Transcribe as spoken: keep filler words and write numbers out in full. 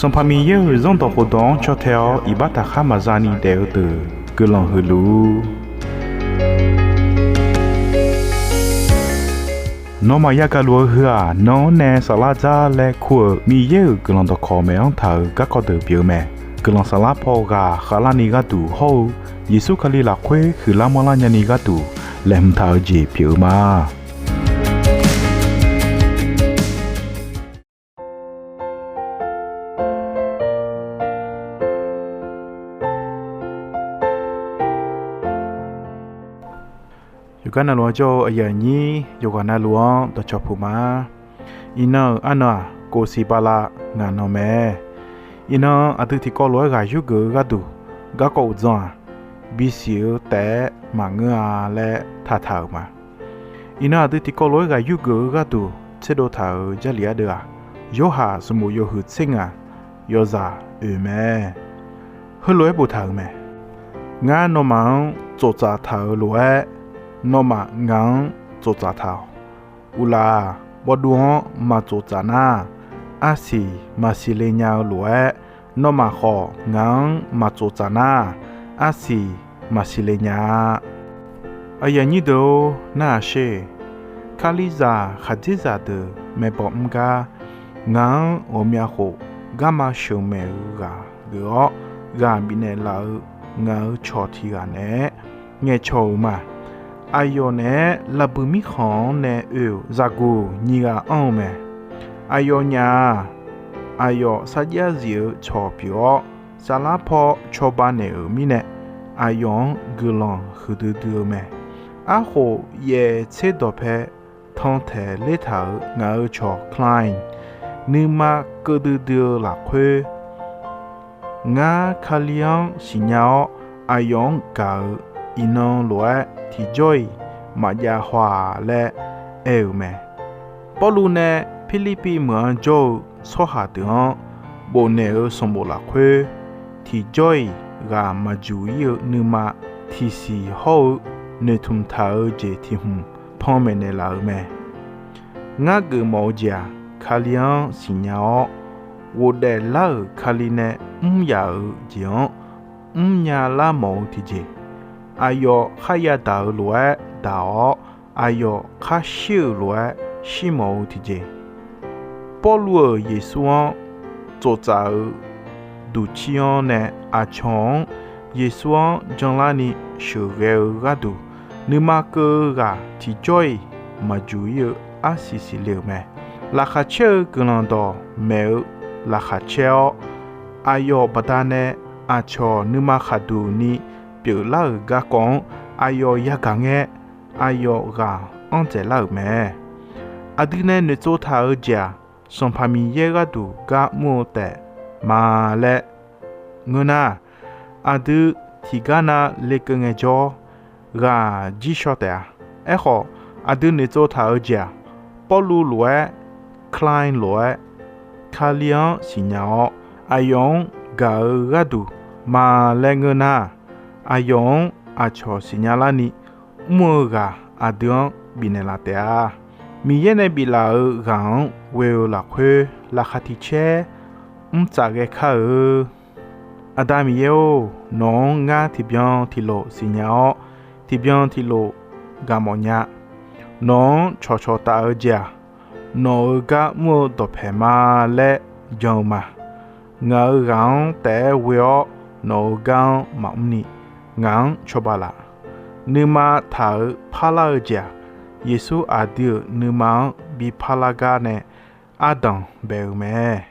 Sanqpaq Miqyaer-euq Zanrdawq khofdawq-anr caw tae-awr iqbax taqkhar maqza ni daef-eu deuq guiqlanq huiq luf-ur. Nawmaf yagaq luf-eu heu-aq, nan-anr nae saflar dzar laer kur-euq Miqyaer-euq guiqlanq dawqkawq maeq-anr taq-euq garkawv deuq pyeuf-eu mae. Guiqlanq saflar paw ghaq khavlarni gharduq hawr-eu Yeqsur Kali lafkhoer huiqlar manrlar nyani gharduq laeqhmq taq-eu jeq pyeuf-eu ma. Yawqgar navluf-anr jawr-eu aqyuif aqnyir yawqghaq navluf-anr dawqcawq puq ma. Iqnan-euq arnan-aq, kof siq bala ngaq nan mae. Iqnan aqdui tiqkawv lof-aer ghaq yurgeuf-eu gharduq garkawv uqdzan-aq, bisiq-eu taef-aer maqngeur-a laer taqtaq-euq ma. Iqnan aqdui tiqkawv lof-aer ghaq yurgeuf-eu gharduq tserdov taq-euq Jarlif ardeuv-aq, Yorhaq smqbof yawhuiq tser ngaq yawzaq oeq mae. Heulof-aer boftaq-euq mae. Ngar nawmaf-anr tsoftsaf taq-euq lof-aer, nawmaf ngaq-anr tsoftsaf taq-awq. Uqlaf-aq, bawvduv-anr maq tsoftsaf nar, arsiq maq siqle nya-eu lof-aer, nawmaf khawf ngaq-anr maq tsoftsaf nar, arsiq maq siqle nya-a. Aqyuif aqnyir deuq-or, narhaq sher. Kalizaq khaqdzerzaq deuq maeqbawq mr gar, ngaq-anr ghawqmya khof garma sheuqmaeq-eu ghaq geuf-awr ghaq bifnaeq laf-eu ngaq-euq cawq tiq ghaq naeq-aer ngaeqcawq-euq ma. Aqyawf naeq-aer lavbuiq mirkhanq-anr nae oe-euq zaqguq nyiq ghaq anr-eu mae. Aqyawfnyaf-aq, aqyawf sarjax zif-eu cawq pyeuf-awr, saflar paw cawba naeq-euq mirnae, aqyawf-anr guiqlanq huiqdui dui-eu mae. Arkhof yaef tser dawqpae tantaeq lertaq-euq ngaq-euq cawq Klein, nuima keuv duidui-eu lafkhoer, ngar Kali-anr siqnya-awr aqyawf-anr gaq-euq iqnan lof-aer tiqjawr-iq maqjav haw-aq laer aer-euq mae. Pawrluv nae Pirlirpiv meuq-anr jawr-eu tsawrhaq deuq-anr bofnaeq-eu sanqbof lafkhoer, tiqjawr-iq ghaq maqjuq ir-eu nuima tiqsiq hawr-eu noeqtmq taq-eu jeq tiq hmq panmaeq naeqlaf-euq mae. Ngar geufmawf-eu jeq-aq, Kali-anr siqnya-awr, ghofdaef lar-euq Kali nae mr yaf-euq jeq-anr mrnya lar mawf-eu tiqjeq, aqyawf kharya daq-euq lof-aer daq-awr, aqyawf khar shir-euq lof-aer shir mawf-eu tiqjeq, Pawrluv-euq Yeqsur-anr tsoftsaf-eu duqcir-anr nae aqcawq-anr Yeqsur-anr janlarni sheuqghae-eu gharduq, nuima keuv-eu ghaq tiqjawr-iq maqjuq ir-eu arsiq siqle-euq mae. Laqkhaq caer-eu guiqlanq dawqmaeq-eu laqkhaq caer-awr, aqyawf baqdanae aqcawq nuima khaqduq ni pyeuflar-euq garkawv-anr aqyawf yagaq ngae, aqyawf ghaq anr dzaeqlar-euq mae. Aqdui nae noeqtsov taq-eu jeq-aq, Sanqpaq Miqyaer gharduq gar mr-eu taef ma laer ngeur nar, aqdui tiqgar nav lekeuv ngaejawr, ghaq jir shaw taef-a. Aerkhawf, aqdui noeqtsov taq-eu jeq-aq, Pawrluv lof-aer, Klein lof-aer, Kali-anr siqnya-awr, aqyawf-anr gaq-eu gharduq ma laer ngeur nar, aqyawf-anr aqcawq siqnya larni mr-eu ghaq aqdui-anr bifnaeq laf taef-a. Miqyaer nae biflaf-euq ghaq-anr ghoe-eu lafkhoer laqkhaq tiq caer mr tsaf ghae kar-eu. Aqda Miqyaer-or, nawq-anr ngar tiqbyan tiqlof siqnya-awr, tiqbyan tiqlof gaq mawf nya. Nawq-anr cawqcawq taf-eu jeq-aq, nawq-euq gar mr-eu dawqpaeq ma laer jan-eu ma. Ngaq-euq ghaq-anr taef-aer ghoe-awr nawq-euq gar-anr maqmr ni, ngaq-anr cawba laf. Nuima taq-euq parlar-eu jeq-aq, Yeqsur aqdui-euq nuima-anr bi parlar gar nae ardanq bae-eu mae.